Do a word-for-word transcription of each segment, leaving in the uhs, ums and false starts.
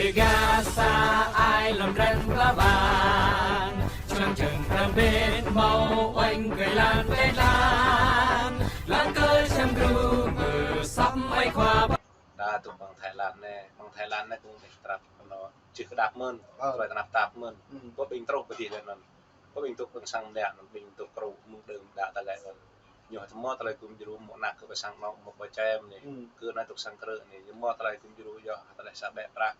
Gasa ai lŏm ren pla ƀang, čơnăng čơng pram ƀet mâo oanh kơi lan pet lan, lan kơi čăm gru mơ săp ai khua. Đa tŭ ƀăng Thái Lan anai, ƀăng Thái Lan anai kung ƀing trăp anŏ čih kơdap mơ̆n, ơ, tơlơi tơnap tap mơ̆n. Ơ. Pơ ƀing truh pơ dih lĕ anŭn. Pơ ƀing tŭ ƀăng sang mơnă anŭn, ƀing tŭ kru mơ̆ng đưm đă tơlơi anŭn. Ñu hơmâo tơlơi gum djru mơ̆ năk kơ ƀăng sang anŏ mơ̆ pơčem anai. Ơ. Kơ anai tŭ sang krư̆ anai, ñu hơmâo tơlơi gum djru yơh tơlơi sa ƀĕ prăk.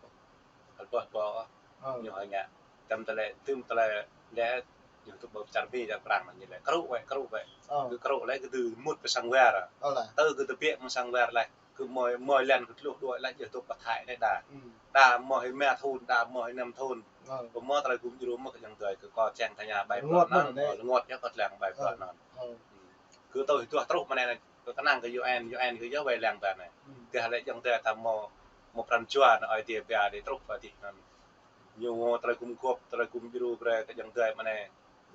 Hơbơi bơi. Ơ. Ñu hơngă. Tơm tơlơi, tơm tơlơi lĕ ñu tŭ ƀơ čar Mi čar Prang anŭn ñu lĕ. Krư̆ wĕ, krư̆ wĕ. Ơ. Kơ krư̆ lĕ kơ tŭ mŭt ƀăng sang wĕ. Ơ lah. Tơ kơ tơbiă ƀăng sang wĕ lĕ. Kơ mơi, mơi lĕ kơ tơluh đuaĭ lĕ jơh tŭ pơthai anai đa. Ơ. Đa mơi hĭ mă thŭn, đa mơi hĭ năm thŭn. Ơ. Kơ mơ̆ tơlơi gum djru mơ̆ kơ yang dơi kơ kơ čang tơña ƀai bruă anŭn. Ơ, rơngot yơh kơ lăng ƀai bruă anŭn. Ơ. Kơ tui tuah truh mơ̆ng anai, kơ kơnang kơ U N, U N kơ yơh wai lăng ƀai anai. Ơ. Kơ lĕ yang dơi ta mơ̆, mơ̆ pran jua anŭn ơi dơi ƀia dơi truh pơ dih anŭn. Ñu tơlơi gum gŏp, tơlơi gum djru brơi kơ yang dơi mơ̆ng anai.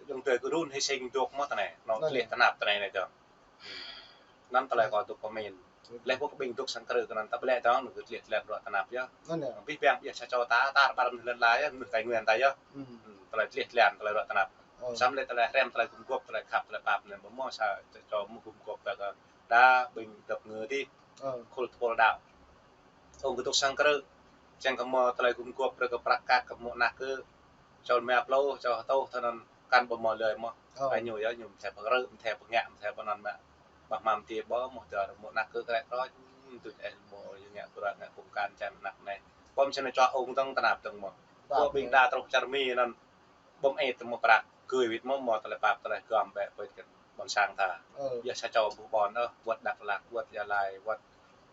Yang dơi kơ run hĭ sing dŏ mơ̆ tơ anai, anŏ klih tơnap tơ anai anai dong. Anŭn tơlơi kâo tŭ pơmĭn. Lĕ pơ ƀing tŭ sang krư̆ kơ anŭn ta ƀlĕ dong, anŭn kơ klih tơlơi bruă tơnap yơh. Anŭn yơh. Pih piang yơh sa čô ta, ta rơbat mơ̆ng lăn la yơh, mơ̆ng Tây Nguyên ta yơh. Ơ. Tơlơi klih tơlơi, tơlơi bruă tơnap. Ơ. Samơ̆ lĕ tơlơi hrăm, tơlơi gum gŏp, tơlơi khăp, tơlơi pap anai, ƀu mơ̆ sa čô mơ̆ gum gŏp ta kơ đa ƀing dŏ ngơ dih. Ơ. Khul tơpul đaŏ. Ơ, kơ tŭ sang krư̆. Čang kơ mơ̆ tơlơi gum gŏp brơi kơ prăk kăk kơ mơ̆ năk kơ čô mă pluh, čô hơtuh, tơ anŭn kăn ƀu mơ̆ lơi mơ̆. Ơ. Ai ñu yơh, ñu mơ̆ thâo pơkrư̆, mơ̆ thâo pơngă, mơ̆ thâo pơnăn mă. Ƀah mă mơ̆ ti ƀu mơ̆ dơr, mơ̆ năk kơ krĕ krŏč, tui eh mơ̆ yơh ngă bruă ngă kông kan čang năk anai. Pơm čang anai čuă ung tơng tơnap tơng mơ̆. Pơ ƀing đa truh čar Mi anŭn. Ƀu mơit mơ̆ prăk, gơ̆ wĭt mơ̆ mơ̆ tơlơi pap tơlơi gum ƀĕ pơit kơ ƀôn sang ta. Ơ. Yơh sa čô ƀu ƀôn ôh, wơ̆t Dak Lak, wơ̆t Gia Lai, wơ̆t,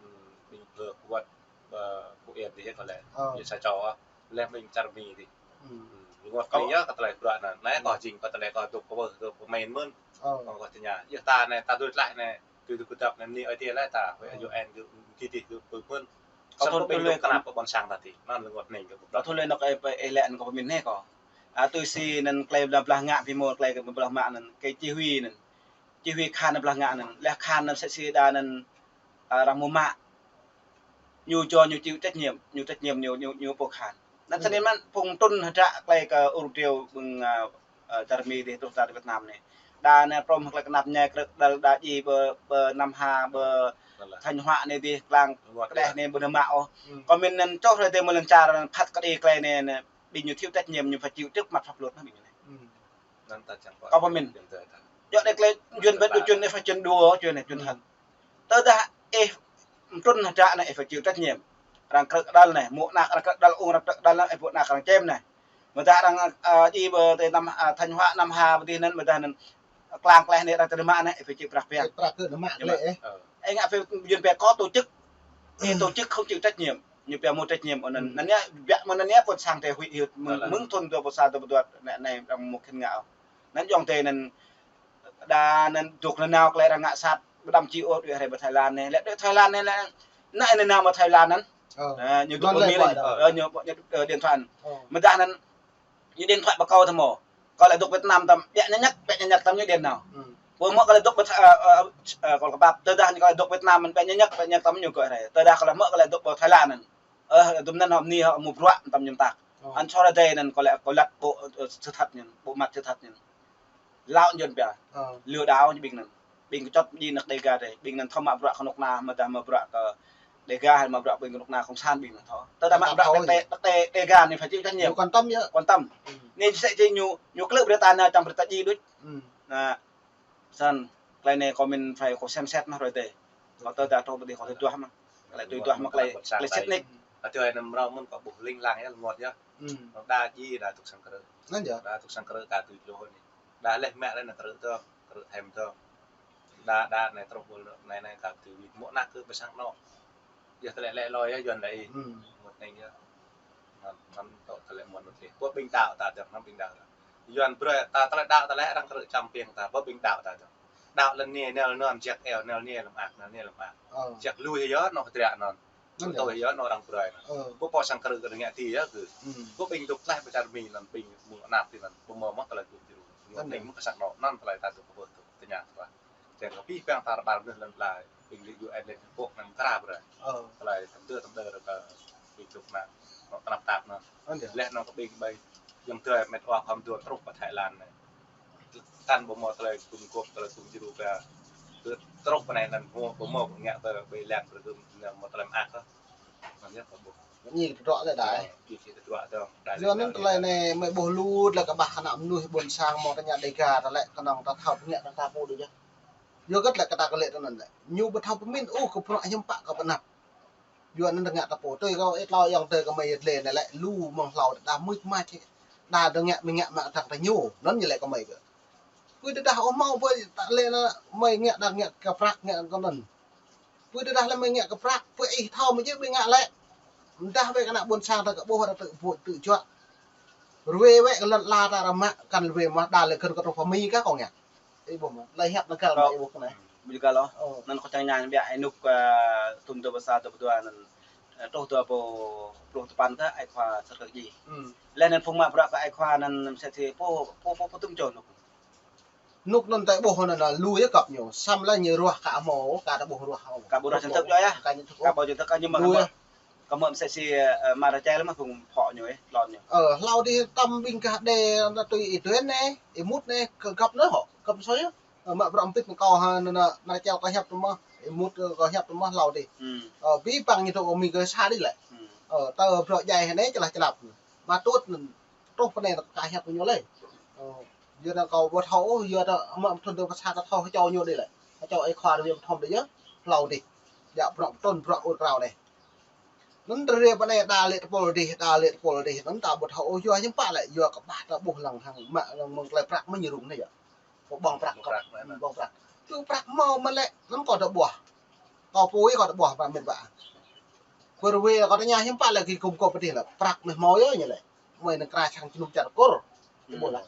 ưm, Bình Phước, wơ̆t, ơ, Phú Yên dih kơ lĕ. Ơ. Yơh sa čô ôh, lĕ ƀing čar Mi dih. Ơ. Ưm, rơngot kơ yơh kơ tơlơi bruă anŭn. Anai kâo jing kơ tơlơi kâo tŭ kơ ƀơ, kơ pơmĭn mơ̆n. Ơ. Kâo kơ tơña. Yơh ta anai ta dui tlaih anai, tui tŭ kơdăp anai mơ̆ng anai ơi dơi lĕ ta, wĕ U N kơ, kơ dih kơ pơmĭn. Samơ̆ ƀing tŭ kơnap kơ ƀôn sang ta dih. Anŭn rơngot anai kơ ƀuh. Tơlơi anŭn kơ ih lĕ anŭn kơ pơmĭn anai kâo. A, tui si anŭn tơlơi blah blah ngă pi mơ̆ tơlơi kơ blah mă anŭn, kơ chỉ huy anŭn. Chỉ huy khan blah ngă anŭn. Lĕ khan anŭn sĕ si đa anŭn, a, arăng mơ̆ mă. Ñu jơ ñu chịu trách nhiệm, ñu trách nhiệm ñu, ñu, ñu pô khan. Anŭn sơnĭn mơ̆n phung trŭn hơdră tơlơi kơ ur triu ƀing, a, a, čar Mi dih truh ta Việt Nam anai. Đa anai prŏm tơlơi kơnap ñai krư̆ đăl đa ji ƀơ, ƀơ năm ha, ƀơ Thanh Hóa anai dih, klang kơđeh anai ƀu nao mă ôh. Kơ pơmĭn anŭn čoh hrơi dih mơ̆ lŏn čar phat kơđi tơlơi anai, anai. Ƀing ñu chịu trách nhiệm, ñu phải chịu trước mặt pháp luật anŭn ƀing ñu anai. Kơ pơmĭn. Yua anai tơlơi jun ƀĕ đu jun anai phải jun đua, jun anai jun hăng. Tơdah ih trŭn hơdră anai ih phải chịu trách nhiệm. Arăng krư̆ đăl anai, mơ̆ năk arăng krư̆ đăl, ung arăng krư̆ đăl anai, ih ƀu năk arăng čem anai. Mơdah arăng, a, ji ƀơ tơ năm, a, Thanh Hóa năm ha ƀơ dih anŭn, mơdah anŭn klang kơđeh anai arăng tơnă mă anai, ih phải chịu prăk pia. Chịu prăk kơ nao mă kơ lĕ, ơ. Ih ngă phải jun ƀĕ kơ tổ chức. Ih tổ chức không chịu trách nhiệm. Ñu pia mơ̆ trách nhiệm anŭn. Anŭn yơh, biă mơ̆ anŭn yơh ƀôn sang tơ huĭ hyưt mơ̆ng, mơ̆ng thŭn dua ƀôn sang dua ƀôn dua anai, anai arăng mơ̆ khĭn ngă. Anŭn yơh tơ anŭn đa anŭn dŏ nanao tơlơi arăng ngă sat, ƀu đăm či ôh đuaĭ hrơi ƀơi Thái Lan anai. Lĕ đuaĭ Thái Lan anai lĕ, anai anŭn nao ƀơi Thái Lan anŭn. Ơ. A, ñu dŏ ƀơi Mi lĕ. Ơ, ñu, ñu, ơ, điện thoại. Ơ. Mơdah anŭn ñu điện thoại ƀơi kâo tơmơ̆. Kâo lĕ dŏ Việt Nam tăm, biă ñă ñăk, biă ñă ñăk tăm ñu điện nao. Ơ. Ƀu mơ̆ kâo lĕ dŏ Việt, a, a, a, kâo lĕ kơƀah, tơdah ñu kâo lĕ dŏ Việt Nam mơ̆n biă ñă ñăk, biă ñă ñăk tăm ñu gơ̆ hrơi. Tơdah kâo lĕ mơ̆ kâo lĕ dŏ ƀơi Thái Lan anŭn. Ơ, dŭm anŭn hŏm ni hŏm mơ̆ bruă tăm ñu mơtak. Ơ. Anŭn sô ră dơi anŭn kâo lĕ kâo lăt ƀu, ơ, sự thật anŭn, ƀu mặt sự thật anŭn. Lăp jun pia. Ơ. Lừa đảo ñu ƀing anŭn. Ƀing kơčŏt ji năk Đêga dơi. Ƀing anŭn thâo mă bruă kơnuk kơna, mơdah mă bruă kơ Đêga, mă bruă ƀing kơnuk kơna cộng sản ƀing anŭn thâo. Tơdah mă bruă tơlơi, tơlơi Đêga anai phải chịu trách nhiệm. Ñu quan tâm yơh. Quan tâm. Ơ. Anai sĕ či ñu, ñu klư̆ brơi ta anai čang brơi ta ji đôč. Ơ. Anŭn. Săn, tơlơi anai kơ pơmĭn phải kơ xem xét mă hrơi dih. Kơ tơdah truh ƀơi dih kơ tui duah mă. Tơlơi tui duah mă tơlơi, tơlơi sĭt nik. Tơlơi anai mơ̆ mơ̆n kơ ƀuh ling lang yơh, rơngot yơh. Ơ. Đa ji đa tŭ sang krư̆. Anŭn yơh. Đa tŭ sang krư̆ kơ tui čô anai. Đa lĕ mă lĕ anai krư̆ tơ, krư̆ thêm tơ. Đa, đa anai truh ƀơi anai, anai kơ tui mơ̆ năk kơ ƀơi sang anŏ. Yơh tơlơi lĕ lơi yơh Yuan lĕ. Ơ. Rơngot anai yơh. Anŭn, anŭn tŏ tơlơi mơ̆n mơ̆ tơlơi. Pơ ƀing đaŏ ta dơ̆ng, anŭn ƀing đaŏ ta. Yuan brơi ta tơlơi đaŏ tơlơi arăng krư̆ čăm piăng ta, pơ ƀing đaŏ ta dơ̆ng. Đaŏ lĕ anai, anai lŏn, anai lŏn, jak eo, anai anai lăm ak, anai anai lăm ak. Ơ. Jak lui yơh anŏ hơdră anŭn. Anŭn yơh. Tui yơh anŏ arăng brơi anŭn. Ơ. Pơ pô sang krư̆ kơ ngă ti yơh kơ. Ơ. Pơ ƀing dŏ tlaih ƀơi čar Mi anŭn, ƀing mơ̆ năp ti anŭn, pơmơ̆ mă tơlơi gum djru. Anŭn. Anai mơ̆ kơ sang anŏ, anŭn tơlơi ta dŏ kơ ƀơi dŏ tơña tơlơi. Čang kơ pih piăng ta rơbat mơnuih lŏn tơlơi, ƀing lĕ U N lĕ pŏk anŭn kra brơi. Ơ. Tơlơi tăm dơ tăm dơ ră kơ Ƀing tŭk mă, mă tơnap tap anŭn. Ơ, yơh. Laih anŭn kơ ƀing ƀai, yơ̆ng tơlơi met wa khŏm dua truh pơ Thái Lan anai. Tăn ƀu hmâo tơlơi gum gôp, tơlơi gum djru kơ. Tơ truh pơ anai anŭn hmâo, ƀu hmâo ngă tơlơi ƀai lăng pơgum, anŭn hmâo tơlơi mơak kơ. Anŭn yơh kơ ƀuh. Ñu tơdruă lĕ đai. Ơ, ñu tơdruă dơ̆ng. Đai lĕ yua anŭn đai tơlơi lĕ đai. Anai mơi ƀuh lut lĕ kơ ƀah ană mơnuih ƀôn sang hmâo tơña Dêga ta lĕ kơnơ̆ng ta thâo pơngă ta ta pô đôč yơh. Yua hơget lĕ kơ ta kơ lĕ tơ anŭn lĕ. Ñu ƀu thâo pơmĭn ôh kơ bruă hiư̆m pă kơ pơnăp. Yua anŭn tơngă ta pô tui kâo ih tlâo yơ̆ng tơ kơ mơi yơh lĕ anai lĕ lu mơ̆ng hlâo đa mưč mač. Đa tơngă mơi ngă mă tang ta ñu. Anŭn ñu lĕ kơ mơi kơ. Pui tơdah ôh hmâo pui ta lĕ anŭn mơi ngă đa ngă kơ prăk ngă kơ anŭn. Pui tơdah lĕ mơi ngă kơ prăk, pui ih thâo mơi jĕ mơi ngă lĕ. Mdah wĕ kơ ană ƀôn sang ta kơ ƀuh ta tŭ ƀuh tŭ juă. Ruai wĕ kơ lŏn ala ta rơmă kăn ruai mă đa lĕ kơ kơ truh pơ Mi kah kâo ngă. Ih ƀuh mă, lĕ hiăp nơgăl mă ih ƀuh kơ anai. Ƀu jơgăl ôh. Ơ. Anŭn kâo čang ñan biă ih nuk, ơ, tŭm dua pơ sa dua pơ dua anŭn, ơ, truh dua pơ pluh tơpăn kơ ai khua sơr kơ ji. Hm. Laih anŭn phung mă bruă kơ ai khua anŭn mơsĕ si pô, pô, pô, pô tŭm čô nuk. Nuk anŭn tơlơi ƀuh anŭn lu yơh kăp ñu. Samơ̆ lĕ ñu ruah ka hmâo, ka ta ƀuh ruah hmâo. Ka ƀuh ruah chính thức yơh. Ka chính thức. Ka ƀuh chính thức ka ñu mă lu yơh. Kơ mơ̆ mơsĕ si, ơ, mă rơčel mă phung phŏ ñu, ơ, lŏn ñu. Ơ, hlâo dih tăm ƀing kah đe, anŭn tui ih Duen anai, ih Mut anai, kơ găp anŭn hŏ, găp soi yơh. Ơ, mă bruă mpit kâo ha, anŭn, anŭn, mă rơčel kâo hiăp tơmă, ih Mut, ơ, kâo hiăp tơmă hlâo dih. Hm. Ơ, ƀing păng ñu tŭ Mi kơ sa đih lĕ. Hm. Ơ, tơ bruă djai hơnai čơlah čơlăp. Mă tŭt anŭn, truh pơ anai kơ hiăp ñu lĕ. Ơ, yua anŭn kâo ƀu thâo ôh, yua anŭn mă thŭn tơ pơ sa ta thâo hơčâo ñu đih lĕ. Hơčâo ai khua rơwang thom đih yơh, hlâo dih. Djă bruă pơtrŭn bruă ur krao anai. Anŭn rơrê pơ anai đa lĕ tơpul dih, đa lĕ tơpul dih. Anŭn ta ƀu thâo ôh yua hiư̆m pă lĕ, yua kơ ƀah ta ƀuh lăng hăng mă lăng mơ̆ng tơlơi prăk mơ̆n ñu rŭng anai yơh. Kơ ƀơ̆ng prăk, ƀơ̆ng prăk, ƀơ̆ng prăk. Tŭ prăk hmâo mă lĕ, anŭn kâo ta ƀuh. Kâo pui kâo ta ƀuh, pă mĭt ƀă. Kơ rơwang kâo tơña hiư̆m pă lĕ kơ gum gôp pơ dih lĕ. Prăk mơi hmâo yơh ñu lĕ. Mơi anŭn kra sang jơnum čar Kur. Ih ƀuh lĕ.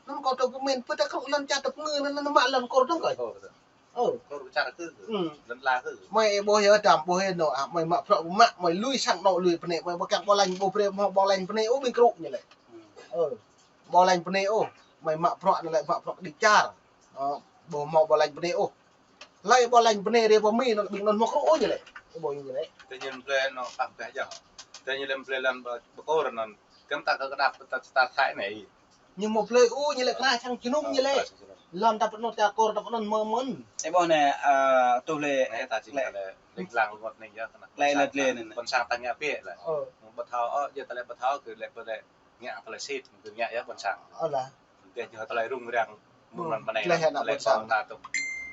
Anŭn kâo ta pơmĭn, pơ ta kơ lŏn čar ta pơngư anŭn, anŭn mă lŏn Kur dơ̆ng kơ. Ơ, Ơ. Kơ čar kơ. Hm. Lŏn ala kơ. Mơi ih ƀuh yơh, dăm ƀuh yơh anŭn, ah, mơi mă bruă mă, mơi lui sang anŏ lui bơnai, mơi ƀu kiăng ƀu lañ ƀu brơi, mơi ƀu lañ bơnai, ôh ƀing kru ñu lĕ. Hm. Ơ. Ƀu lañ bơnai ôh, mơi mă bruă anŭn lĕ mă bruă đĭ čar. Ơ, ƀu hmâo ƀu lañ bơnai ôh. Hlơi ƀu lañ bơnai rê pơ Mi anŭn ƀing anŭn hmâo kru ôh ñu lĕ. Ih ƀuh ñu lĕ. Tơ ñu plơi anŭn pah pah jơh. Tơ ñu lĕ plơi lăm ƀơ, ƀơ Kur anŭn. Kơm ta kơ kơdăp ta, ta thai anai. Ñu hmâo plơi ôh, ñu lĕ kra sang jơnum ñu lĕ. Ơ, kra sang jơnum. Lŏn ta pơnŭt ta Kur ta pơnŭt mơ̆n mơ̆n. Ih ƀuh anai, ơ, tuh lĕ. Anai ta jing lĕ. Lĕ ling lang lơngot anai yơh kơ ană. Lĕ ƀôn sang, lĕ lĕ anai. Ƀôn sang ta ngă biă lĕ. Ơ. Ƀu thâo ôh, yua tơlơi ƀu thâo kơ lĕ ƀu lĕ ngă tơlơi sĭt, kơ ngă yơh ƀôn sang. Ơ lah. Tơlơi ñu tơlơi rŭng răng, mơ̆ng anŭn pơ anai, tơlơi ană ƀôn sang ta tŭ.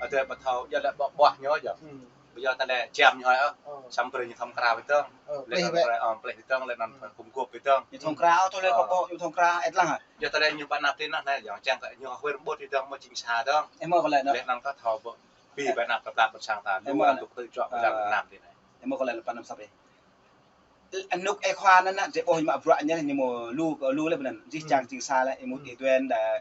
Ơ, tơlơi ƀu thâo, yua lĕ ƀu ƀuh ñu yơh. Hm. Ƀu yua tơlơi jam ñu hă. Ơ. Samơ̆ brơi ñu thŏng kra ƀơi dơ̆ng. Ơ, lĕ pleh anŭn ƀơi. Tơlơi, ơ, pleh ƀơi dơ̆ng, lĕ anŭn hm. Kơ gum gôp ƀơi dơ̆ng. Ñu thŏng kra, ơ, tơlơi kâo ƀuh, ñu thŏng kra, ĕt lăng hă. Yua tơlơi ñu ƀu anăp tui anŭn, yua čang kơ ñu huĭ rơmbôt ƀơi dơ̆ng, mơ̆ jing sa dơ̆ng. Ih mơ̆ kơ lĕ anŭn. Lĕ anŭn kơ thâo ƀu, ƀu ƀu anăp kơ pla ƀôn sang ta, ih mơ̆ kơ lĕ. Anŭn kơ tơlơi čuă ƀơi dơ̆ng Việt Nam tui anai. Ih mơ̆ kơ lĕ anŭn pơnăm săp ih. Anŭn ai khua anŭn anŭn, djơ̆ ƀuh mă bruă ñu anŭn, ñu hmâo lu, lu lĕ ƀơi anŭn. Jih jang jing sa lĕ, ih Mut ih Duen đa,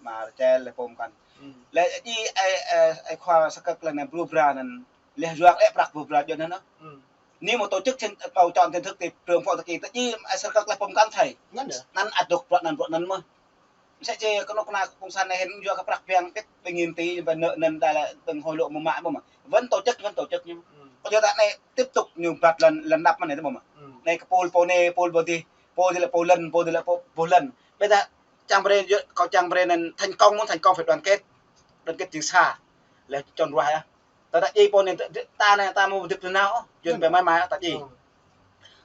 mă rơčel lĕ pôm kăn. Hm. Lĕ djơ̆ ai, ai, ai khua Sa Kơk lĕ anŭn bru bra anŭn, lĕ yua lĕ prăk bru bra djơ̆ anŭn. Hm. Anai hmâo tổ chức chính, bầu chọn chính thức ti trường phó thư ký, tơ djơ̆ ai Sa Kơk lĕ pôm kăn thai. Anŭn yơh. Anŭn adôk bruă anŭn bruă anŭn mơ̆n. Mơsĕ či kơnuk kơna cộng sản anai hĭn yua kơ prăk biang pĭt ƀing nghìn tỷ ƀơi anŭn, anŭn đa lĕ ƀing hối lộ mơ̆ mă ƀu mă. Vẫn tổ chức, vẫn tổ chức ñu. Hm. Kơ yua ta anai tiếp tục ñu ƀlŏr lŏn, lŏn đăp mơ̆n anai ƀu mă. Hm. Anai kơ pôl, pôl anai, pôl ƀơi dih, pôl dih lĕ pôl lŏn, pôl dih lĕ pôl, pôl lŏn. Ƀiă dah čang brơi, kâo čang brơi anŭn thành công, muốn thành công phải đoàn kết. Đoàn kết jing sa. Lĕ čŏng ruah yơh. Ta, ta djơ̆ pô anai, ta, ta anai, ta mơ̆ dip tơ nao, yua anŭn pơ mai mai, ta djơ̆. Ơ.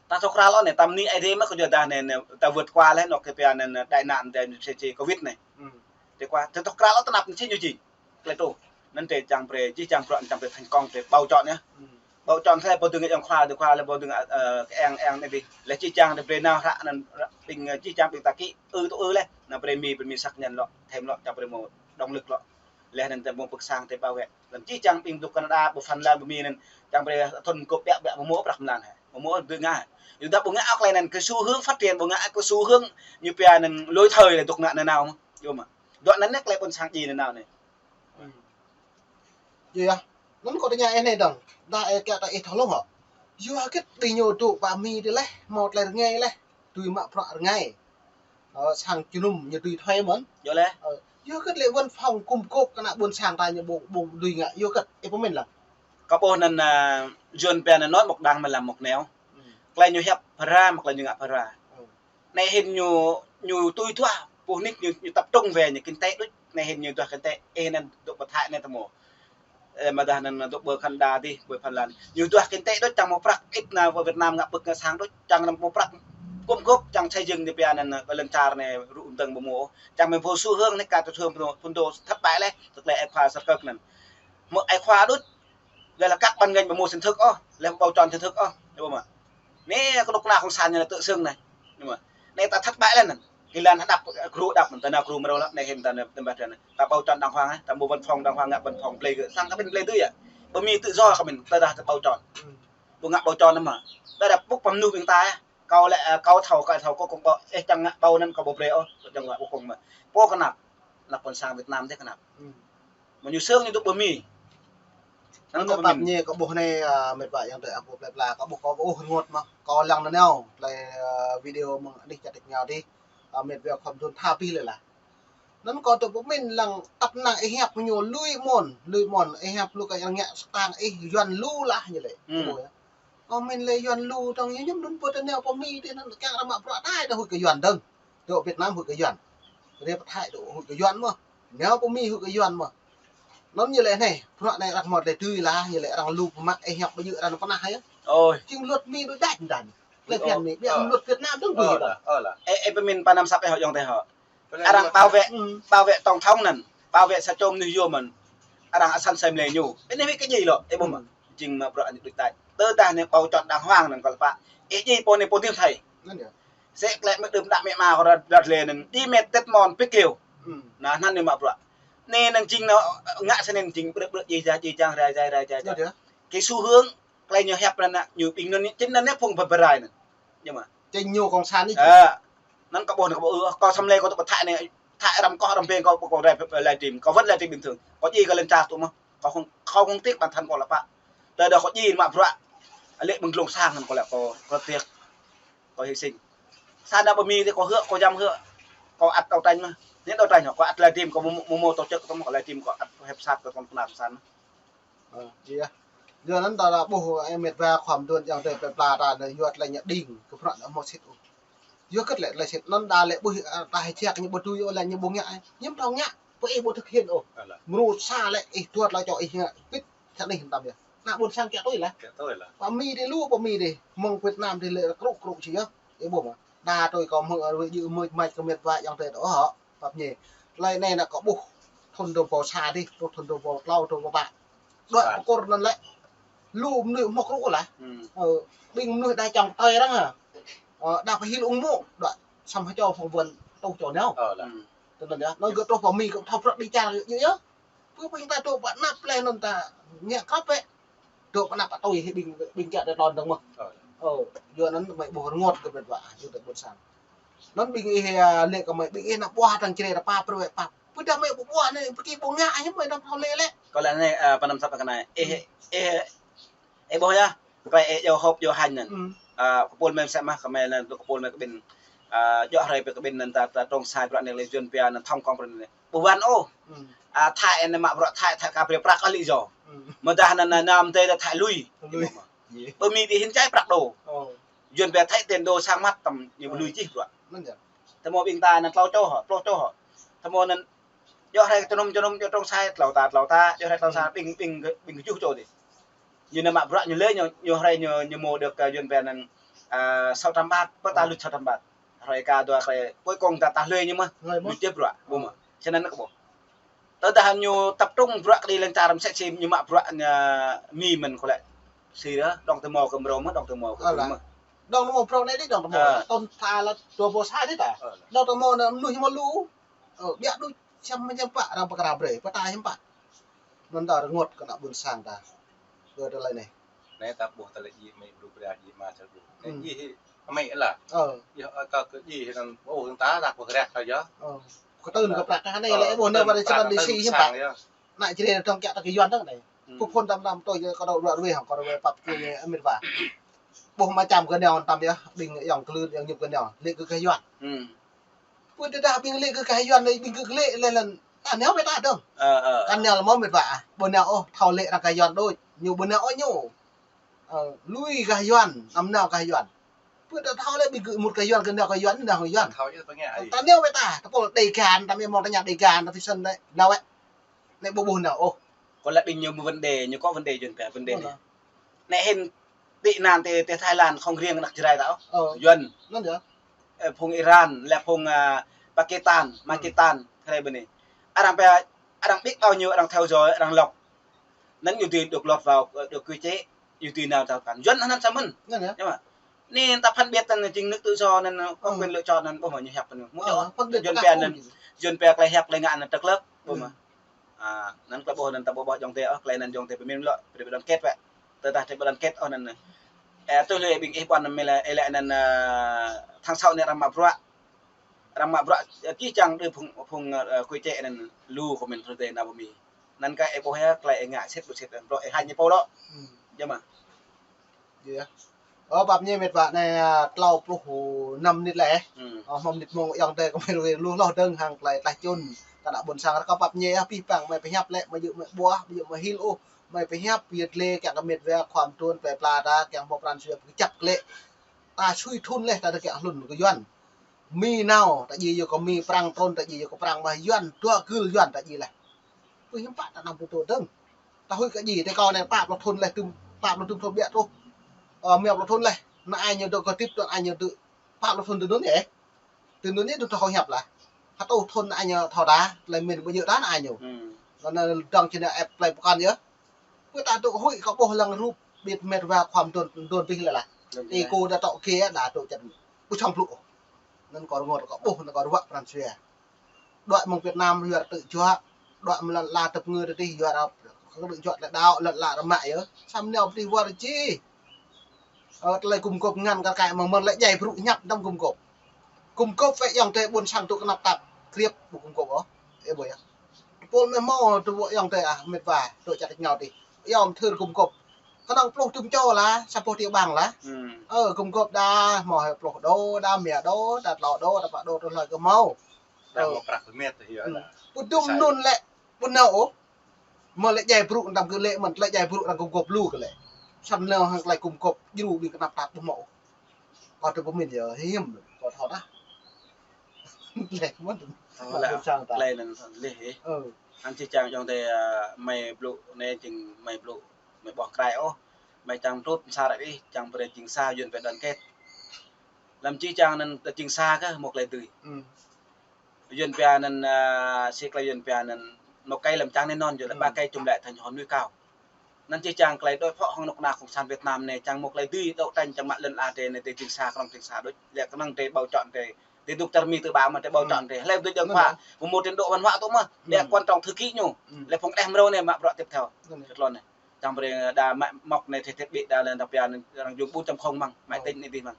Ta thâo krăn lŏ anai, ta bơni Ơi Adai mơ̆ kơ yua dah anai, anai, ta vượt qua lĕ anŏ kơ pia anai, anai, tai nạn, anai, si, si, Covid anai. Hm. Tơ kơ, ta thâo krăn lŏ tơnap anai, si ñu jing. Klĕ tŭ. Anŭn tơ čang brơi, jih jang bruă, čang brơi thành công, brơi bầu chọn yơh. Hm. Bầu chọn thai, ƀu dơ̆ng yơh khua, dơ̆ng khua lĕ ƀu dơ̆ng, ơ, kơ eng, eng anai dih. Lĕ jih jang tơ brơi nao hră anŭn, ƀing, ơ, jih jang ƀing ta kĭ, ư tŭ ư lĕ. Anai brơi Mi, brơi Mi xác nhận lŏ, thêm lŏ, čang brơi hmâo động lực lŏ. Lĕ anŭn tơ hmâo pơ̆k sang tơ bảo vệ. Lăm jih jang ƀing dŏ Canada, ƀu Phần Lan, ƀu Mi anŭn, čang brơi thŭn gôp biă biă ƀu hmâo prăk mlan hă. Ƀu hmâo dưi ngă. Yua dah ƀu ngă tơlơi anŭn kơ xu hướng phát triển, ƀu ngă kơ xu hướng ñu pia anŭn lỗi thời lĕ dŏ ngă nanao mơ̆. Yua mơ̆. Dŏ anŭn anai tơlơi ƀôn sang djai nanao anai. Hm. Yua yơh. Anŭn kâo tơña ih anai dơ̆ng. Dah ih kiăng ta ih thâo lŏ hă. Yua hơget ƀing ñu dŏ pơ Mi dih lĕ, hmâo tơlơi rơngai lĕ. Dưi mă prăk rơngai. Ơ, sang jơnum ñu dưi thuê mơ̆n. Yua lĕ. Ơ, yua hơget lĕ văn phòng gum gôp kơ ană ƀôn sang ta ñu ƀu, ƀu dưi ngă, yua hơget, ih pơmĭn lăng. Kâo ƀuh anŭn, ơ, Yuan pia anŭn nói một đằng mà làm một nẻo. Hm. Tơlơi ñu hiăp phara, mă tơlơi ñu ngă phara. Anai hĭn ñu, ñu tui duah, pô nik ñu, ñu tập trung về ñu kinh tế đôč. Anai hĭn ñu duah kinh tế, ih anŭn dŏ pơ Thái anai tơmo. Ơ, mơdah anŭn dŏ pơ Canada dih, pơ Phần Lan. Ñu duah kinh tế đôč, čang mơ̆ prăk ĭt nao pơ Việt Nam ngă pơk ngă sang đôč, čang anŭn mơ̆ prăk gum gôp, čang xây dựng ñu pia anŭn, ơ, lŏn čar anai rŭ tơng ƀu mơ̆. Čang mơ̆ vô xu hướng anai ka tơ xu hướng phun đô, phun đô thất bại leh, tơlơi ai khua sơkơ̆k anŭn. Mơ̆ ai khua đôč, lĕ là các ban ngành ƀu mơ̆ chính thức ôh, lĕ bầu chọn chính thức ôh, ñu ƀu mơ̆. Anai kơnuk kơna cộng sản ñu anai tự xưng anai. Ñu mơ̆. Anai ta thất bại leh anŭn. Kơ lŏn hơđăp, gru hơđăp, ta nao gru mơ̆ rô lăp, anai hĭn ta anai, ta bầu chọn đàng hoàng, ta mơ̆ văn phòng đàng hoàng, ngă văn phòng blơi gơ̆, sang kơ ƀing blơi tui yơh. Ƀu mơ̆ tự do kơ ƀing, tơdah ta bầu chọn. Ƀu ngă bầu chọn anŭn mơ̆. Tơdah ƀŭk pơm nuh ƀing ta yơh. Kâo lĕ, ơ, kâo thâo, kâo thâo, kâo kông kâo, ih čang ngă bầu anŭn kâo ƀu brơi ôh, kâo čang ngă ƀu kông mơ̆. Pô kơnăp, anăp ƀôn sang Việt Nam dih kơnăp. Mơ̆ ñu sương ñu dŏ ƀu mơ̆. Anŭn kâo ƀu mơ̆n. Ñu kâo ƀuh anai, ơ, mĕt wa ayŏng adơi, ơ, pô plơi pla, kâo ƀuh kâo ƀuh rơngot mơ̆. Kâo lăng nanao, plơi, ơ, video mơ̆ng anih čăt đĕč ngao dih, ơ, mĕt wa khŏm dun tha pih lĕ lah. Anŭn kâo dŏ pơmĭn lăng tăp năng ih hiăp ñu lui mơ̆n, lui mơ̆n, ih hiăp lu kơ yang ngă stang ih Yuan lu lah ñu lĕ. Kâo mĭn lĕ Yuan lu tong ñu ñŭm đun pơ tơ nao pơ Mi dih anŭn kiăng ră mă bruă tai ta huĭ kơ Yuan dơ̆ng. Dŏ Việt Nam huĭ kơ Yuan. Rê pơ Thái dŏ huĭ kơ Yuan mơ̆. Nao pơ Mi huĭ kơ Yuan mơ̆. Anŭn ñu lĕ anai, bruă anai arăng mơ̆ lĕ tui lah, ñu lĕ arăng lu pơmă ih hiăp ƀu djơ̆ arăng pơnah yơh. Ôi. Jing luật Mi đôč đač đan. Lĕ phiăn Mi, ƀiă luật Việt Nam dơ̆ng tui đan. Ơ, ơ. Ê, ê, pơmĭn pơ anăm săp ih hŏ ayŏng adơi hŏ. Arăng bảo vệ, bảo vệ tổng thống anŭn, bảo vệ sa čô mơnuih yôm anŭn. Arăng asăn sem lĕ ñu. Anai wĭt kơ djai lŏ, ê ƀuh mơ̆. Jing mă bruă anai đôč đač. Tơdah anai bầu chọn đàng hoàng anŭn kâo lăp pă. Ê djai pô anai pô tim thai. Anŭn yơh. Sĕ klĕ mơ̆ đưm đă mĕ ma kâo ră, ră lĕ anŭn. Djai mĕt tĕt mơ̆n pĭk liu. Anŭn, anŭn anai mă bruă. Anai anŭn jing anŭn, ngă sơnăn jing brơ̆k brơ̆k djai djai djai jang rai jai rai jai jang. Kơ xu hướng, tơlơi ñu hiăp anŭn, ñu ƀing anŭn, jing anŭn anai phung pơbrai anŭn. Ñu mơ̆. Jing ñu cộng sản anai. Ơ. Anŭn kâo ƀuh anai kâo ƀuh, ơ, kâo săm lĕ kâo dŏ pơ Thái anai, Thái răm koh răm beng kâo, kâo rai, rai livestream, kâo wơ̆t livestream bình thường. Kâo djai kơ lŏn čar tŭ mơ̆. Kâo không, không, không tiếc bản thân kâo lăp pă. Tơdah kâo djai mă bruă. Lĕ ƀing glông sang anŭn kâo lăp kâo, kâo rơtiak. Kâo hy sinh. Sa ană ƀu mĭn dih kâo hơ̆k, kâo jăm hơ̆k. Kâo ăt đấu tranh mơ̆. Anai đấu tranh hŏ, kâo ăt livestream, kâo mơ̆, mơ̆, mơ̆ tổ chức kâo mơ̆, kâo livestream, kâo ăt hep sat kơ kông kơna kơsan mơ̆. Ơ, yơh. Yua anŭn ta ƀuh, ơ, mĕt wa khŏm dun ayŏng adơi plơi pla ta anai yua tơlơi ñu đing, kơ bruă anŭn mơ̆ sĭt ôh. Yua kơ tơlơi, tơlơi sĭt anŭn đa lĕ ƀuh, ơ, ta hơjăk ñu ƀu tui ôh lĕ ñu ƀu ngă, ñu ƀu thâo ngă. Pơ ih ƀu thực hiện ôh. Mrô sa lĕ ih tuăt lăi čô ih ngă, pĭt. Thâo anai hơntam yơh. Ană ƀôn sang kiăng tui lah. Kiăng tui lah. Pơ Mi dih lu, pơ Mi dih. Mơ̆ng Việt Nam dih lĕ krŭ krŭ či yơh. Ih ƀuh mơ̆. Đa tui kâo mơ̆ng, ơ, yơh mơ̆ mă kơ mĕt wa ayŏng adơi dŏ hŏ. Pap ñe. Tơlơi anai anŭn kâo ƀuh. Thŭn dua rơbâo sa dih, thŭn dua rơbâo klâo, dua rơbâo pă. Đuaĭ pơkŏr anŭn lĕ. Lu mơnuih mơ̆ krŭ lah. Ơ, ƀing mơnuih đa čang tơi arăng hă. Ơ, đa pơhil ung mơ̆. Đuaĭ. Săm hơčâo phỏng vấn tuh čô nao. Tui anŭn yơh. Anŭn gơ̆ truh pơ Mi gơ̆ thâo prăk đi čar yơh yơh. Pơ ƀing ta dŏ pơ anăp plơi anŭn ta ngă krăp ĕ. Dŏ pơ anăp pă tui hĭ ƀing, ƀing kiăng đe tlôn dơ̆ng mơ̆. Ơ, yua anŭn mơi ƀuh rơngot kơ mĕt wa, yua tơ ƀôn sang. Anŭn ƀing ih, ơ, lĕ kơ mơi ƀing ih anăm ƀuh tơ̆ng čre ta pap brơi pap. Pơdah mơi ƀu ƀuh anai, pơki ƀu ngă, hĭ mơi anăm thâo lĕ lĕ. Kâo lĕ anai, ơ, pơ anăm săp kơ anai. Ih, ih, ih ƀuh yơh. Tơlơi ih djơ̆ hŏp djơ̆ hañ anŭn. Ơ, kơpul mơi sĕ mơ̆, kơ mơi anŭn, kơpul mơi kơ ƀing, ơ, djơ̆ hrơi pơ kơ ƀing anŭn ta, ta trông sai bruă anai lĕ Yuan pia anŭn thông cộng bruă anai. Ƀu wăn ôh. A, Thái anai mă bruă Thái, Thái ka brơi prăk kơ lý do. Mơdah anŭn, anŭn, anŭn, tơ Thái lui. Lui. Pơ Mi dih hĭn čai prăk đô. Yuan pia Thái tiền đô sang măt tăm ñu lui čih bruă. Tơmo ƀing ta anŭn klâo čô hŏ, pluh čô hŏ. Tơmo anŭn djơ̆ hrơi čơnum čơnum djơ̆ trông sai, klâo ta, klâo ta, djơ̆ hrơi klâo sa, ƀing, ƀing, ƀing kơjuh čô dih. Ñu anŭn mă bruă ñu lĕ ñu, ñu hrơi ñu, ñu mơ̆ dŏ kơ Yuan pia anŭn, ơ, sáu trăm baht, pơ ta lui sáu trăm baht. Hrơi ka dua hrơi, cuối cùng ta, ta lui ñu mơ̆. Lui mơ̆. Lui čih bruă, ƀu mơ̆. Sơnăn kơ ƀuh. Tơdah ñu tập trung bruă kơ đi lŏn čar mơ̆ sĕ či ñu mă bruă ñu Mi mơ̆n kơ lĕ. Sĭt yơh, dŏng tơmo kơ mrô mơ̆, dŏng tơmo kơ mrô mơ̆. Dŏng tơmo mrô anai dih, dŏng tơmo. Ơ. Thŭn tha lĕ dua rơbâo sa dih ta. Ơ. Dŏng tơmo anŭn mơnuih mơ̆ lu. Ơ, ƀiă đôč, čăm mơ̆ čăm pă, arăng pơkra brơi, pơtă hiư̆m pă. Anŭn ta rơngot kơ ană ƀôn sang ta. Yua tơlơi anai. Anai ta ƀuh tơlơi djai mơi brŭ bră djai ma čar ƀuh. Anai djai hĭ, amai lah. Ơ. Yơh, ơ, kơ, kơ djai hĭ anŭn, ƀuh hăng ta, ta pơkreh kơ yơh. Ơ. Kơ tơ̆n kơ prăk kơ anai lĕ, ƀuh anai ƀă čơkăn đi si hiư̆m pă. Ană čre dŏng kiăng ta kơ Yuan dơ̆ng anai. Pơphun tăm tăm tui kơ dŏ ruă ruai hăng kơ ruă pap kơ anai amĭt wa. Ƀuh mơčăm kơ nao tăm yơh, ƀing ayŏng klưn, ayŏng ñŭp kơ nao, lĕ kơ gah Yuan. Pơ tơdah ƀing lĕ kơ gah Yuan lĕ ƀing gơ̆ lĕ lĕ lĕ. Ta nao ƀĕ ta dơ̆ng. Ơ, ơ. Kăn nao lĕ mơ̆ mĕt wa. Ƀu nao ôh, thâo lĕ arăng gah Yuan đôč. Ñu ƀu nao ôh ñu. Ơ, lui gah Yuan, anăm nao gah Yuan. Pơ ta thâo lĕ ƀing gơ̆ mŭt kơ Yuan, kơ nao kơ Yuan, nao kơ Yuan. Thâo yơh tơ ngă ai. Ta nao wơ̆t ta, ta pô đei gan, ta mĭ mơ̆ng ta ña đei gan, ta pơsăn lĕ, nao wĕ. Nĕ ƀu ƀuh nao ôh. Kơ lĕ ƀing ñu mơ̆ vấn đề, ñu kơ vấn đề Yuan pia vấn đề anai. Nĕ hĭn tị nạn tơ, tơ Thái Lan không riêng ană Jrai ta ôh. Ơ. Yuan. Anŭn yơh. Ơ, phung Iran, lĕ phung, a, Pakistan, Pakistan, Thái Lan ƀơi anai. Arăng pia, arăng ƀiă ôh ñu, arăng theo dõi, arăng lọc. Anŭn ñu dưi được lọt vào, ơ, được quy chế, ñu dưi nao tơ kan. Yuan anŭn samơ̆n. Anŭn yơh. Yơh mơ̆. Anai ta phân biệt anŭn jing nước tự do anŭn, ơ, có quyền lựa chọn anŭn, ƀuh mơ̆ ñu hiăp anŭn. Mơ̆ ôh. Yuan pia anŭn, Yuan pia tơlơi hiăp tơlơi ngă anŭn trăk lơp, ƀuh mơ̆. A, anŭn tơlơi ƀuh anŭn ta ƀuh ƀuh ayŏng adơi ôh, tơlơi anŭn ayŏng adơi pơmĭn lŏ, brơi ƀu đoàn kết wĕ. Tơdah brơi ƀu đoàn kết ôh anŭn. Ơ, tui lui ƀing ih ƀuăn mơ̆ lĕ, ơ, lĕ anŭn, ơ, tháng sáu anai arăng mă bruă. Arăng mă bruă, ơ, čih čang đơ phung, phung, ơ, quy chế anŭn lu kơ mĭn tơlơi anŭn ƀu mĭn. Anŭn kơ ih ƀuh yơh, tơlơi ih ngă sĭt ƀu sĭt, bruă ih hăi ñu pô lŏ. Yơh mơ̆. Yơh. Ơ, pap ñe met wa anai, a, klâo pluh năm mơnit lĕ. Ơ, hmâo mơnit mông ayŏng adơi kơ mơi lui lu hloh dơ̆ng hăng tơlơi tlaih čun. Ta ană ƀôn sang rơkâo pap ñe yơh, pih păng mơi pơhiăp lĕ, mơi djơ̆ mơi ƀuah, mơi djơ̆ mơi hil ôh, mơi pơhiăp yơh lĕ kiăng kơ met wa khua mơtuôn plơi pla ta kiăng hmâo pran jua pơkơjăp lĕ. Ta sui thun lĕ ta tơkă hlŭn kơ Yuan. Mi nao, ta djai yua kơ Mi, Prăng trŭn, ta djai yua kơ Prăng mơ̆ Yuan, dua gưl Yuan ta djai lĕ. Ui, hiư̆m pă ta năm pluh tơdơ̆ng. Ta huĭ kơ djai, tơ kâo anai pă pluh thun lĕ, tŭm, pă pluh tŭm thun ƀiă truh. Ơ, mia pluh thun lĕ, ană ai ñu dŏ kơ tĭp, ană ai ñu dŏ, pă pluh thun tơdơ̆ng yơh. Tơdơ̆ng anai dŏ thâo hiăp lah. Hơtŭ thun ană ai ñu thâo đa, tơlơi mĭn ƀu djơ̆ đa ană ai ñu. Anŭn, anŭn dŏng či anai ĕp tơlơi pơkŏn yơh. Pơ ta dŏ huĭ kơ ƀuh lăng rup, ƀiă met wa khua mơtuôn, mơtuôn pih lĕ lah. Ih kơ đa tŏ kê, đa dŏ čăt ƀu čong plŭ. Anŭn kơ rơngot kơ ƀuh, anŭn kơ ruă pran jua. Đuaĭ mơ̆ng Việt Nam yua rơtư̆ juă, đuaĭ mơ̆ng lŏn ala tơpơngư tơdih yua rơtư̆ juă tơlơi đaŏ, lŏn ala rơmă yơh. Samơ̆ nao pơdih wơr či. Ơ, tơlơi gum gôp ngăn kar kaĭ mơ̆ng mơ̆n lĕ djai brŭ hiăp đăm gum gôp. Gum gôp wĕ ayŏng adơi ƀôn sang tŭ kơnăp tap, kriăp ƀu gum gôp ôh. Ơ, ƀu yơh. Pôl mơi hmâo tŭ ayŏng adơi ah, met wa, tŭ čăt rơngiao tih. Ayŏng adơi gum gôp. Kơnơ̆ng pluh tŭm čô lah, sa boh tiểu bang lah. Ơ, gum gôp đa, hmâo hai pluh đô, đa mia đô, đa klâo đô, đa pă đô, tơlơi kơ hmâo. Ơ. Pơdum anŭn lĕ, ƀu nao ôh. Mơ̆ lĕ djai brŭ, đăm kơ lĕ mơ̆n, lĕ djai brŭ arăng gum gôp lu kơ lĕ. Samơ̆ nao hăng tơlơi gum gôp, djru ƀing kơnăp tap ƀu hmâo ôh. Kâo tơ pơmĭn yơh, hiư̆m, kâo thâo đa. Lĕ mơ̆n. Thâo lah, ƀôn sang ta. Tơlơi anŭn lĕ hĭ. Ơ. Anŭn či čang ayŏng adơi, a, mơi blŭ, anai jing mơi blŭ, mơi ƀuh krai ôh. Mơi čang trŭt sa ră ih, čang brơi jing sa Yuan pia đoàn kết. Lăm či čang anŭn jing sa kơ hmâo tơlơi dưi. Yuan pia anŭn, a, si tơlơi Yuan pia anŭn một cây làm chắn nên non, yua lĕ ba cây chống lại thành hòn núi cao. Anŭn či čang tơlơi đối phó hăng anŏ kơna Cộng sản Việt Nam anai, čang hmâo tơlơi dưi đấu tranh čang mă lŏn ala adih anai, adih jing sa, kơnơ̆ng jing sa đôč, lĕ kơnơ̆ng adih bầu chọn adih, adih dŏ čar Mi tơƀă mơ̆ adih bầu chọn adih. Hlơi adih dơ̆ng khua, pơmŭt trình độ văn hóa tŭ mơ̆, lĕ quan trọng thư ký ñu, lĕ phung đeh mrâo anai mă bruă tiếp theo. Kơ tơlơi anai. Čang brơi đa mă mŏk anai, thiết, thiết bị đa lĕ đa pia anai, arăng dùng bốn chấm không mơ̆ng, máy tính anai adih mơ̆ng.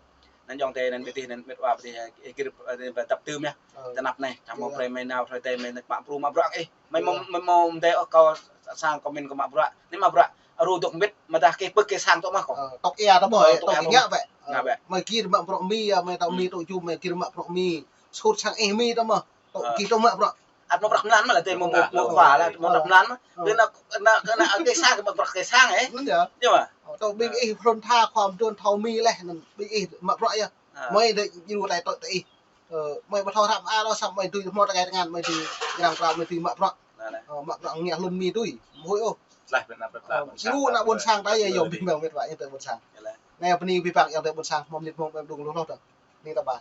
Anŭn ayŏng adơi anŭn ƀơi adih anŭn met wa ƀơi adih, ơ, gir, ơ, tập tư mơ̆. Tơnap anai, čang hmâo brơi mơi nao, brơi adih mơi mă bruă, mă bruă ih. Mơi hmâo, mơi hmâo mơdơi ôh kâo sang kơ mĭn kơ mă bruă. Anai mă bruă, aru dŏ mĭt, mơdah kơ pơk kơ sang tŏ mơ̆ kâo. Ơ, tŏ ia tơƀuh, ơ, tŏ ia tơƀuh. Ngă bĕ. Ngă bĕ. Mơi gir mă bruă Mi, ơ, mơi tŏ Mi tŏ jum, mơi gir mă bruă Mi. Sut sang ih Mi tŏ mơ̆. Tŏ gih tŏ mă bruă. Ăt mă bruă mlan mơ̆ lah, tơ mă, mă, mă bruă mlan mơ̆. Tơ ană, ană, ană kơ sang, mă bruă kơ sang, ơ. Anŭn yơh. Yơh mơ̆. Ơ, tŏ ƀing ih front tha khua mơtuôn thâo Mi leh, anŭn ƀing ih mă bruă yơh. Mơi dŏ djru tơlơi tŏ tơ ih. Ơ, mơi ƀu thâo hrăm a lo sam mơi dưi hmâo tơkai tơngan, mơi dưi răng prao, mơi dưi mă bruă. Ơ, mă bruă ngă hlŭn Mi tui. Mơ̆ huĭ ôh. Djru ană ƀôn sang ta yơh, yom pih păng met wa ayŏng adơi ƀôn sang. Anai bơni pih păng ayŏng adơi ƀôn sang, hmâo mơnit mông mơi dŏ lu hloh tơ. Anai ta ƀă.